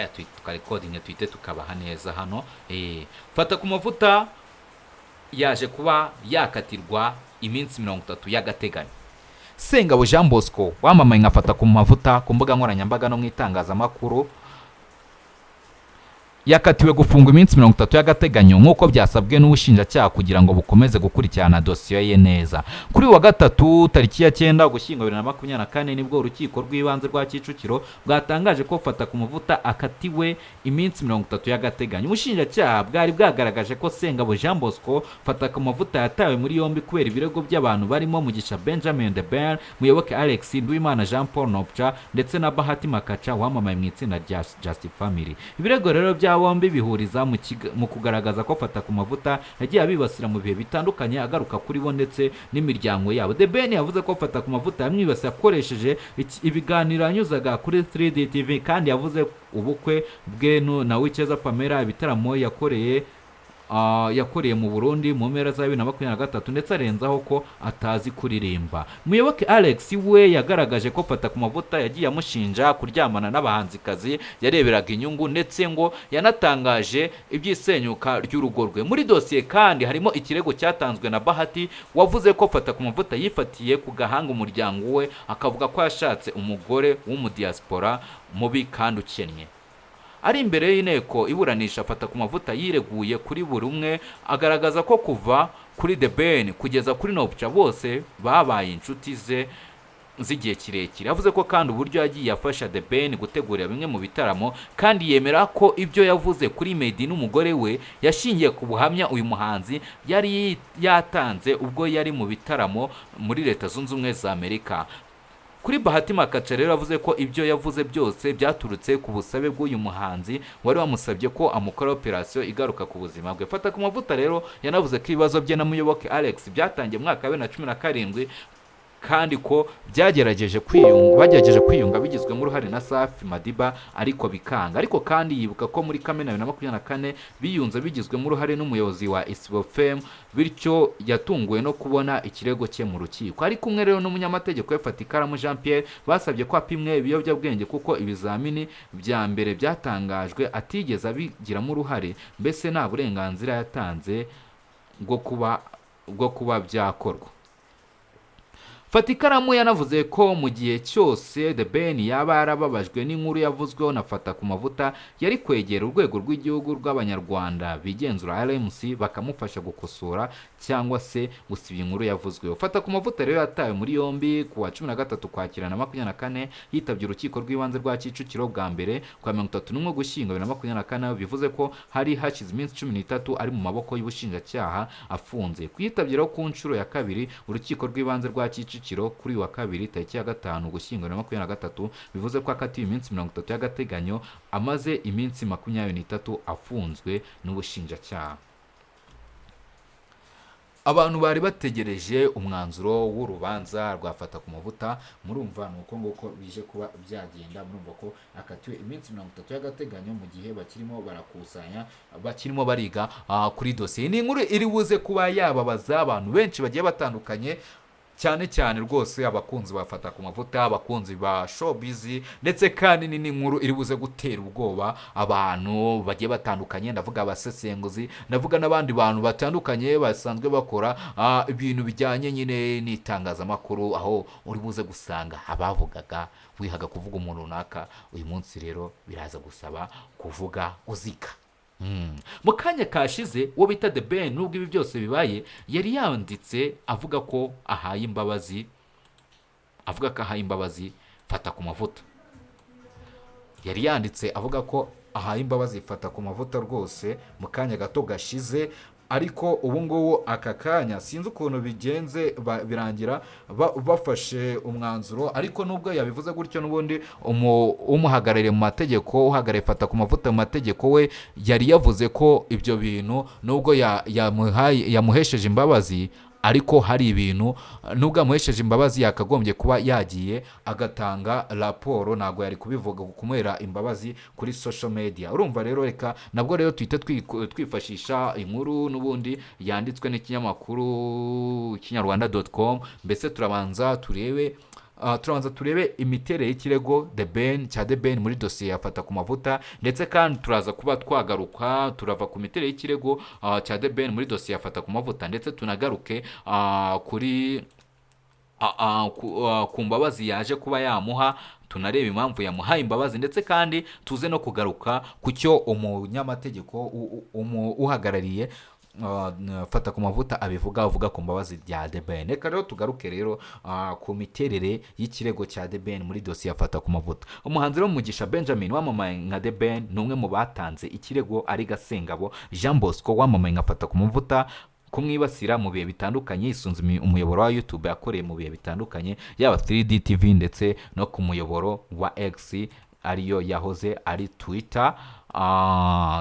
Tukarecordinga, tuhite tukabaha neza hano. Fata ku Mavuta yaje kuba yakatirwa iminsi 30 y'agateganyo. Sengabo Jean Bosco, wamamaye nka Fata ku Mavuta ku mbuga nkoranyambaga no mu itangazamakuru, yakatiwe gufungwa iminsi 30 y'agateganyo nk'uko byasabwe n'ubushinjacyaha kugira ngo bukomeze gukurikirana dosiye ye neza. Kuri uyu wa gatatu, tariki ya 9 Ugushyingo 2024, nibwo Urukiko rw'Ibanze rwa Kicukiro bwatangaje ko Fata ku Mavuta akatiwe iminsi 30 y'agateganyo. Ubushinjacyaha bwari bwagaragaje ko Sengabo Jean Bosco Fata ku Mavuta yatawe muri yombi kubera ibirego by'abantu barimo Mugisha Benjamin The Ben, Muyoboke Alex, Nduwimana Jean Paul Nopcha ndetse na Bahati Makaca wamamaye mu itsinda rya Just Family. Ibirego rero bya bombi bihuriza mu kugaragaza ko Fata ku Mavuta yagiye abibasira mu bihe bitandukanye, agaruka kuri bo ndetse n'imiryango yabo. The Ben yavuze ko Fata ku Mavuta yamwibasiye akoresheje ibiganiro yanyuzaga kuri 3D TV, kandi yavuze ubukwe bwe na Uwicyeza Pamela, ibitaramo yakoreye mu Burundi mu mpera za 2023, ndetse arenzaho ko atazi kuririmba. Muyoboke Alex we yagaragaje ko Fata ku Mavuta yagiye amushinja kuryamana n'abahanzikazi yareberaga inyungu, ndetse ngo yanatangaje iby'isenyuka ry'urugo rwe. Muri dosiye kandi harimo ikirego cyatanzwe na Bahati, wavuze ko Fata ku Mavuta yifatiye ku gahanga umuryango we, akavuga ko yashatse umugore w'umudiaspora mubi kandi ukennye. Ari imbere y'inteko iburanisha, Fata ku Mavuta yireguye kuri buri umwe, agaragaza ko kuva kuri The Ben kugeza kuri Nopcha bose babaye inshuti ze z'igihe kirekire. Yavuze ko kandi uburyo yagiye afasha The Ben gutegurira bimwe mu bitaramo, kandi yemera ko ibyo yavuze kuri Meddy n'umugore we yashingiye ku buhamya uyu muhanzi yari yatanze ubwo yari mu bitaramo muri Leta Zunze Ubumwe za Amerika. Kuri Bahati Makaca rero, yavuze ko ibyo yavuze byose byaturutse ku busabe bw'uyu muhanzi wari wamusabye ko amukora operasiyo igaruka ku buzima bwe. Fata ku Mavuta rero yanavuze ko ibibazo bye na Muyoboke Alex byatangiye mu mwaka wa 2017, kandi ko byagerageje kwiyunga, bagerageje kwiyunga bigizwemo uruhare na Safi Madiba ariko bikanga. Ariko kandi yibuka ko muri Kamena 2024 biyunze bigizwemo uruhare n'umuyobozi wa Isibo FM, bityo yatunguwe no kubona ikirego cye mu rukiko. Ari kumwe rero n'umunyamategeko we Fatikaramu Jean Pierre, basabye ko apimwe ibiyobyabwenge kuko ibizamini bya mbere byatangajwe atigeze abigiramo uruhare, mbese nta burenganzira yatanze bwo kuba byakorwa. Fatikaramu yanavuze ko mu gihe cyose The Ben yaba yarababajwe n'inkuru yavuzweho na Fata ku Mavuta, yari kwegera Urwego rw'Igihugu rw'Abanyarwanda bigenzura RMC bakamufasha gukosora cyangwa se gusiba inkuru yavuzweho. Fata ku Mavuta rero yatawe muri yombi ku wa 13 Ukwakira na 24, yitabye Urukiko rw'Ibanze rwa Kicukiro bwa mbere ku wa 31 Ugushyingo 2024, bivuze ko hari hashize iminsi 13 ari mu maboko y'ubushinjacyaha afunze. Kuyitabye rero ku nshuro ya kabiri Urukiko rw'Ibanze rwa Kicukiro kuri uyu wa kabiri, tariki ya 5 Ugushyingo 2023, bivuze ko akatiwe iminsi 30 y'agateganyo, amaze iminsi 23 afunzwe n'ubushinjacyaha. Abantu bari bategereje umwanzuro w'urubanza rwa Fata ku Mavuta, murumva ni uko nguko bije kuba byagenda. Murumva ko akatiwe iminsi 30 y'agateganyo mu gihe bakirimo barakusanya, bakirimo bariga kuri dosiye. Ni inkuru iri buze kuba yababaza abantu benshi bagiye batandukanye, cyane cyane rwose abakunzi ba Fata ku Mavuta, abakunzi ba showbiz, ndetse kandi ni n'inkuru iri buze gutera ubwoba abantu bagiye batandukanye. Ndavuga abasesenguzi, ndavuga n'abandi bantu batandukanye basanzwe bakora ibintu bijyanye nyine n'itangazamakuru, aho uri buze gusanga abavugaga wihaga kuvuga umuntu runaka, uyu munsi rero biraza gusaba kuvuga uzika. Mu kanya kashize, uwo bita The Ben, nubwo ibi byose bibaye, yari yanditse avuga ko ahaye imbabazi, avuga ko ahaye imbabazi Fata ku Mavuta. Yari yanditse avuga ko ahaye imbabazi Fata ku Mavuta rwose mu kanya gato gashize, ariko ubu ngubu aka kanya sinzi ukuntu bigenze, birangira bafashe umwanzuro. Ariko nubwo yabivuze gutyo, n'ubundi umuhagarariye mu mategeko, uhagarariye Fata ku Mavuta mu mategeko, we yari yavuze ko ibyo bintu nubwo yamuhesheje imbabazi, ariko hari ibintu nubwo yamuhesheje imbabazi yakagombye kuba yagiye agatanga raporo, ntabwo yari kubivuga kumuhera imbabazi kuri social media. Urumva rero, reka nabwo rero tuhite twifashisha inkuru n'ubundi yanditswe n'ikinyamakuru kinyarwanda.com. Mbese turabanza turebe. Turabanza turebe imiterere y'ikirego The Ben cya The Ben muri dosiye ya Fatakumavuta, ndetse kandi turaza kuba twagaruka, turava ku miterere y'ikirego cya The Ben muri dosiye ya Fatakumavuta, ndetse tunagaruke kuri ku mbabazi yaje kuba yamuha, tunareba impamvu yamuhaye imbabazi, ndetse kandi tuze no kugaruka ku cyo umunyamategeko uhagarariye Fatakumavuta abivuga, avuga ku mbabazi bya The Ben. Reka rero tugaruke rero ku miterere y'ikirego cya The Ben muri dosiye ya Fatakumavuta. Umuhanzi rero Mugisha Benjamin wamamaye nka The Ben ni umwe mu batanze ikirego ari Gasengabo Jean Bosco wamamaye nka Fatakumavuta kumwibasira mu bihe bitandukanye, yisunze umuyoboro wa YouTube yakoreye mu bihe bitandukanye, yaba 3D TV ndetse no ku muyoboro wa X, ariyo yahoze ari Twitter.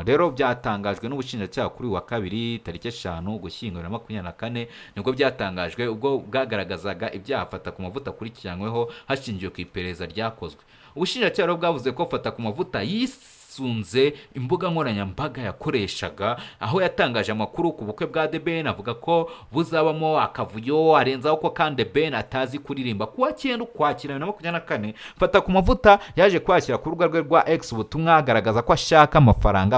Rero byatangajwe n'ubushinjacyaha kuri uyu wa kabiri, tariki 5 Ugushyingo 2024, nibwo byatangajwe ubwo bwagaragazaga ibyaha Fatakumavuta akurikiranyweho hashingiwe ku iperereza ryakozwe. Ubushinjacyaha rero bwavuze ko Fatakumavuta yisunze imbuga nkoranyambaga yakoreshaga, aho yatangaje amakuru ku bukwe bwa The Ben, avuga ko buzabamo akavuyo, arenzaho ko kandi The Ben atazi kuririmba. Kuwa 9 Ukwakira 2024, Fatakumavuta yaje kwakira ku rubuga rwe rwa X ubutumwa agaragaza ko ashaka amafaranga,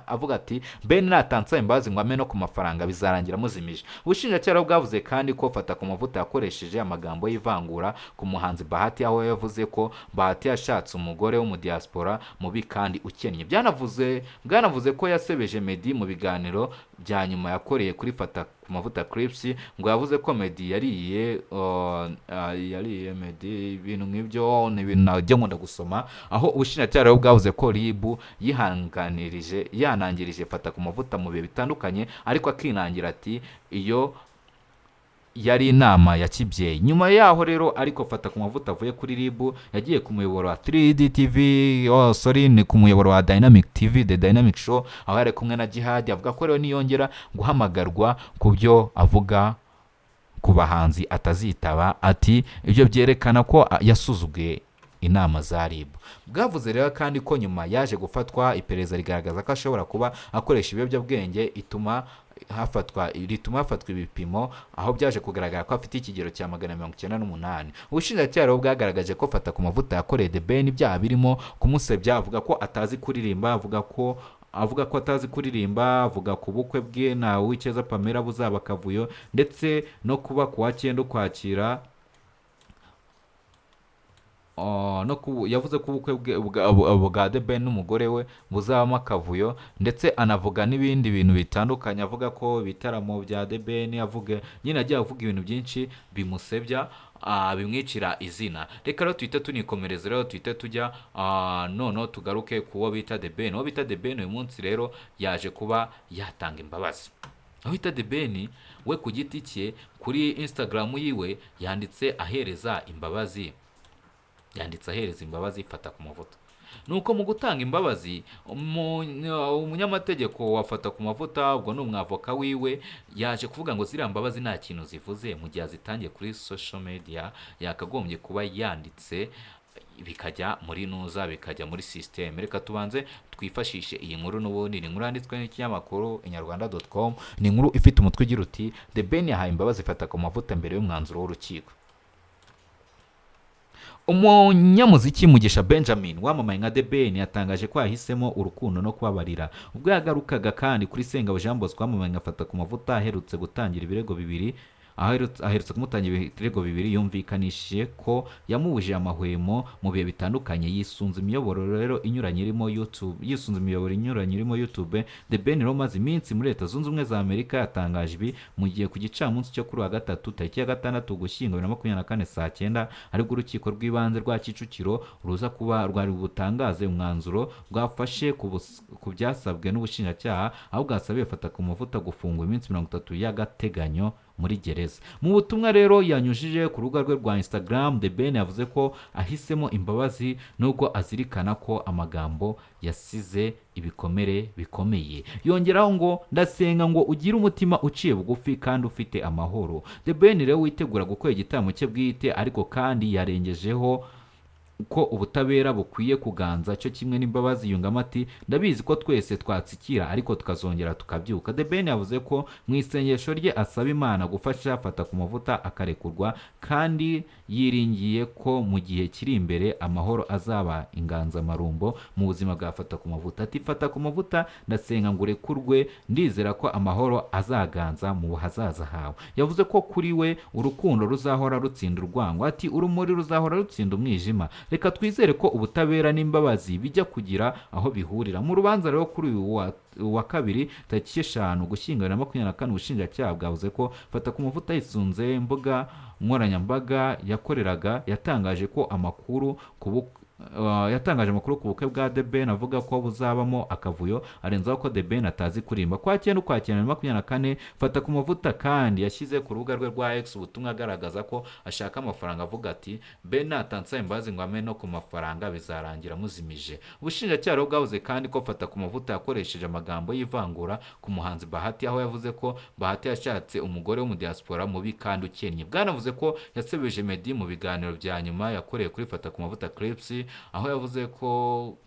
avuga ati: "Ben natansaba imbabazi ngo ame no ku mafaranga, bizarangira muzimije." Ubushinjacyaha rero bwavuze kandi ko Fatakumavuta yakoresheje amagambo y'ivangura ku muhanzi Bahati, aho yavuze ko Bahati yashatse umugore wo mu diaspora mubi kandi ukennye. Bwanavuze ko yasebeje Meddy mu biganiro bya nyuma yakoreye kuri Fatakumavuta Clips, ngo yavuze ko Meddy yariye Meddy, ibintu nk'ibyo. Ni ibintu najya nkunda gusoma, aho ubushinjacyaha rero bwavuze ko RIB yihanganirije yanangirije Fatakumavuta mu bihe bitandukanye, ariko akinangira, ati iyo yari inama ya kibyeyi. Nyuma yaho rero ariko Fatakumavuta avuye kuri RIB, yagiye ku muyoboro wa 3D TV, oh sorry, ni ku muyoboro wa Dynamic TV, The Dynamic Show, aho yari kumwe na Jihad, avuga ko rero niyongera guhamagarwa ku byo avuga ku bahanzi atazitaba, ati ibyo byerekana ko yasuzuguye inama za RIB. Bwavuze rero kandi ko nyuma yaje gufatwa, iperereza rigaragaza ko ashobora kuba akoresha ibiyobyabwenge, ituma hafatwa rituma hafatwa ibipimo, aho byaje kugaragara ko afite ikigero cya 198. Ubushinjacyaha rero bwagaragaje ko Fatakumavuta yakoreye The Ben ibyaha birimo kumusebya, avuga ko atazi kuririmba, avuga ko atazi kuririmba, avuga ku bukwe bwe na Uwicyeza Pamela buzaba akavuyo, ndetse no kuba ku wa 9 Ukwakira, no yavuze ko ubukwe bwe bwa The Ben n'umugore we buzabamo akavuyo, ndetse anavuga n'ibindi bintu bitandukanye, avuga ko ibitaramo bya The Ben, avuga nyine agiye avuga ibintu byinshi bimusebya, bimwicira izina. Reka rero tuhite tunikomereza, rero tuhite tujya noneho tugaruke ku wo bita The Ben. Uwo bita The Ben uyu munsi rero yaje kuba yatanga imbabazi. Aho bita The Ben we ku giti cye kuri Instagram yiwe yanditse ahereza imbabazi Fatakumavuta. Nuko mu gutanga imbabazi, umunyamategeko wa Fatakumavuta, ubwo ni umwavoka wiwe, yaje kuvuga ngo ziriya mbabazi nta kintu zivuze mu gihe azitangiye kuri social media, yakagombye kuba yanditse bikajya muri nuza, bikajya muri system. Reka tubanze twifashishe iyi nkuru. N'ubundi ni inkuru yanditswe n'ikinyamakuru inyarwanda.com, ni inkuru ifite umutwe ugira uti: "The Ben yahaye imbabazi Fatakumavuta mbere y'umwanzuro w'urukiko." Umunyamuziki Mugisha Benjamin wamamaye nka The Ben yatangaje ko yahisemo urukundo no kubabarira, ubwo yagarukaga kandi kuri Sengabo Jean Bosco wamamaye nka Fatakumavuta aherutse gutangira ibirego bibiri, aho aherutse kumutangira ibirego bibiri, yumvikanishije ko yamubujije amahwemo mu bihe bitandukanye. Yisunze imiyoboro inyuranye irimo YouTube. The Ben rero umaze iminsi muri Leta Zunze Ubumwe za Amerika yatangaje ibi mu gihe ku gicamunsi cyo kuri wa gatatu, tariki ya 6 Ugushyingo 2024, saa 9, aribwo urukiko rw'ibanze rwa Kicukiro ruza kuba rwari butangaze umwanzuro rwafashe ku byasabwe n'ubushinjacyaha, aho bwasabiye Fatakumavuta gufungwa iminsi 30 y'agateganyo muri gereza. Mu butumwa rero yanyujije ku rubuga rwe rwa Instagram, The Ben yavuze ko ahisemo imbabazi nubwo azirikana ko amagambo yasize ibikomere bikomeye. Yongeraho ngo: "Ndasenga ngo ugire umutima uciye bugufi kandi ufite amahoro." The Ben rero witegura gukora igitaramo cye bwite, ariko kandi yarengejeho ko ubutabera bukwiye kuganza cyo kimwe n'imbabazi. Yungamo ati: "Ndabizi ko twese twatsikira ariko tukazongera tukabyuka." The Ben yavuze ko mu isengesho rye asaba Imana gufasha Fata ku Mavuta akarekurwa, kandi yiringiye ko mu gihe kiri imbere amahoro azaba inganzamarumbo mu buzima bwa Fata ku Mavuta. Ati: "Fata ku Mavuta, ndasenga ngo urekurwe, ndizera ko amahoro azaganza mu hazaza hawe." Yavuze ko kuri we urukundo ruzahora rutsinda urwango. Ati: "Urumuri ruzahora rutsinda umwijima. Reka twizere ko ubutabera n'imbabazi bijya kugira aho bihurira." Mu rubanza rero kuri uyu wa kabiri tariki 5 Ugushyingo 2024, ubushinjacyaha bwavuze ko Fata ku Mavuta yisunze imbuga nkoranyambaga yakoreraga yatangaje amakuru ku bukwe bwa The Ben, avuga ko buzabamo akavuyo, arenzaho ko The Ben atazi kuririmba. Kwa 9 Ukwakira 2024, Fata ku Mavuta kandi yashyize ku rubuga rwe rwa X ubutumwa agaragaza ko ashaka amafaranga, avuga ati: "Ben natansaba imbabazi ngo ame no ku mafaranga, bizarangira muzimije." Ubushinjacyaha rero bwavuze kandi ko Fata ku Mavuta yakoresheje amagambo y'ivangura ku muhanzi Bahati, aho yavuze ko Bahati yashatse umugore w'umudiaspora mubi kandi ukennye. Bwanavuze ko yasebeje Meddy mu biganiro bya nyuma yakoreye kuri Fata ku Mavuta Clips, aho yavuze ko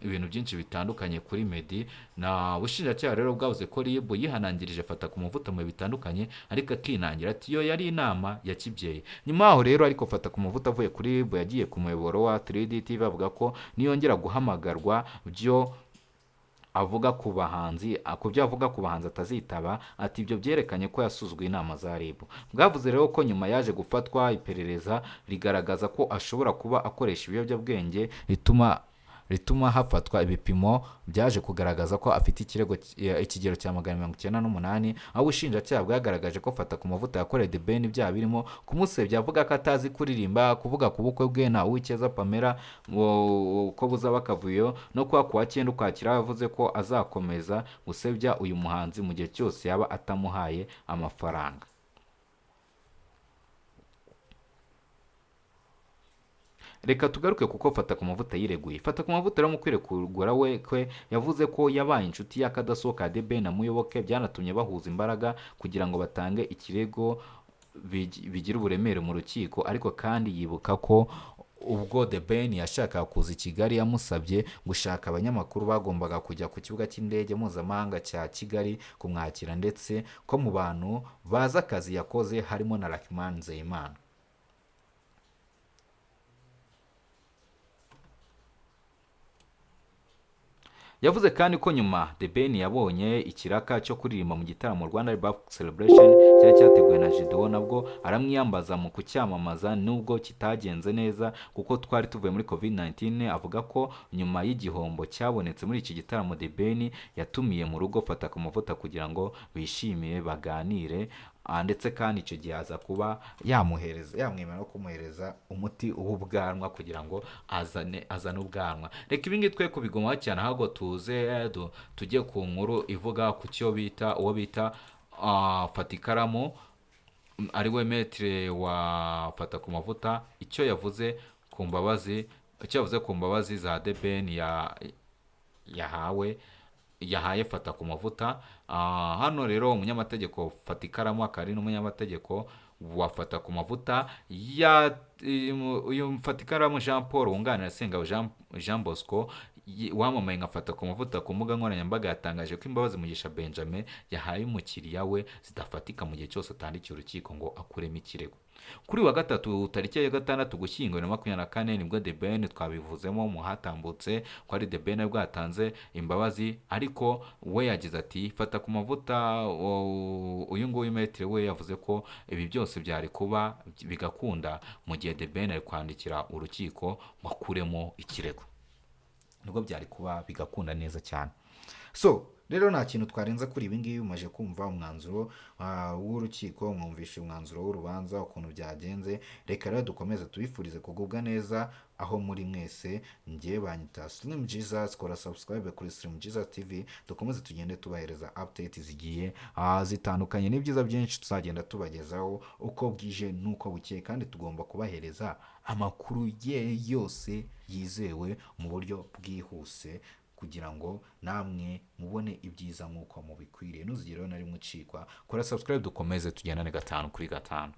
ibintu byinshi bitandukanye kuri Meddy. Na ubushinjacyaha rero bwavuze ko RIB yihanangirije Fata ku Mavuta mu bihe bitandukanye ariko akinangira, ati: "Iyo yari inama ya kibyeyi." Nyuma yaho rero ariko, Fata ku Mavuta avuye kuri RIB yagiye ku muyoboro wa 3D TV, avuga ko niyongera guhamagarwa byo avuga ku bahanzi, ku byo avuga ku bahanzi atazitaba. Ati: "Ibyo byerekanye ko yasuzuguye inama za RIB." Bwavuze rero ko nyuma yaje gufatwa, iperereza rigaragaza ko ashobora kuba akoresha ibiyobyabwenge, rituma hafatwa ibipimo byaje kugaragaza ko afite ikirego ikigero cya 198, aho ubushinjacyaha bwagaragaje ko Fata ku Mavuta yakoreye The Ben ibyaha birimo kumusebya avuga ko atazi kuririmba, kuvuga ku bukwe bwe na Uwicyeza Pamela ko buzaba akavuyo, no kuba kuwa 9 Ukwakira yavuze ko azakomeza gusebya uyu muhanzi mu gihe cyose yaba atamuhaye amafaranga. Reka tugaruke kuko Fata ku Mavuta yireguye. Fata ku Mavuta rero mu kwirekura we kwe yavuze ko yabaye inshuti y'akadasohoka ya The Ben na Muyoboke, byanatumye bahuza imbaraga kugira ngo batange ikirego bigire uburemere mu rukiko. Ariko kandi yibuka ko ubwo The Ben yashakaga kuza i Kigali yamusabye gushaka abanyamakuru bagombaga kujya ku kibuga cy'indege mpuzamahanga cya Kigali kumwakira, ndetse ko mu bantu bazi akazi yakoze harimo na Luckman Nzeyimana. Yavuze kandi ko nyuma The Ben yabonye ikiraka cyo kuririmba mu gitaramo Rwanda Rebirth Celebration cyari cyateguwe na Gedeon, nabwo aramwiyambaza mu kucyamamaza nubwo kitagenze neza kuko twari tuvuye muri COVID-19. Avuga ko nyuma y'igihombo cyabonetse muri iki gitaramo, The Ben yatumiye mu rugo Fata ku Mavuta kugira ngo bishimire, baganire. Ndetse kandi icyo gihe aza kuba yamuhereza, yamwemera no kumuhereza umuti w'ubwanwa kugira ngo azane ubwanwa. Reka ibi ngibi twe kubigumaho cyane, ahubwo tuze tujye ku nkuru ivuga ku cyo bita uwo bita Fata Ikaramu, ari we maître wa Fata ku Mavuta, icyo yavuze ku mbabazi, icyo yavuze ku mbabazi za The Ben ya yahawe yahaye Fata ku Mavuta. Hano rero umunyamategeko Fata Ikaramu, akaba ari n'umunyamategeko wa Fata ku Mavuta, ya uyu Fata Ikaramu Jean Paul wunganira Sengabo Jean Bosco wamamaye nka Fata ku Mavuta ku mbuga nkoranyambaga, yatangaje ko imbabazi Mugisha Benjamin yahaye umukiriya we zidafatika mu gihe cyose atandikiye urukiko ngo akuremo ikirego. Kuri uyu wa gatatu tariki ya 6 Ugushyingo 2024, nibwo The Ben twabivuzemo mu hatambutse ko ari The Ben bwatanze imbabazi, ariko we yagize ati: "Fata ku Mavuta." Uyu nguyu maître we yavuze ko ibi byose byari kuba bigakunda mu gihe The Ben ari kwandikira urukiko ngo akuremo ikirego, nibwo byari kuba bigakunda neza cyane. So rero nta kintu twarenza kuri ibi ngibi. Umaze kumva umwanzuro w'urukiko, mwumvishe umwanzuro w'urubanza ukuntu byagenze. Reka rero dukomeze tubifurize kugubwa neza aho muri mwese. Njye banyita Slim Jesus, kora subscribe kuri Slim Jesus TV, dukomeze tugende tubahereza update zigiye zitandukanye n'ibyiza byinshi tuzagenda tubagezaho uko bwije n'uko bukeye, kandi tugomba kubahereza amakuru ye yose yizewe mu buryo bwihuse kugira ngo namwe mubone ibyiza nk'uko mubikwiriye. Ntuzigere na rimwe ucikwa, kora subscribe, dukomeze tugendane gatanu kuri gatanu.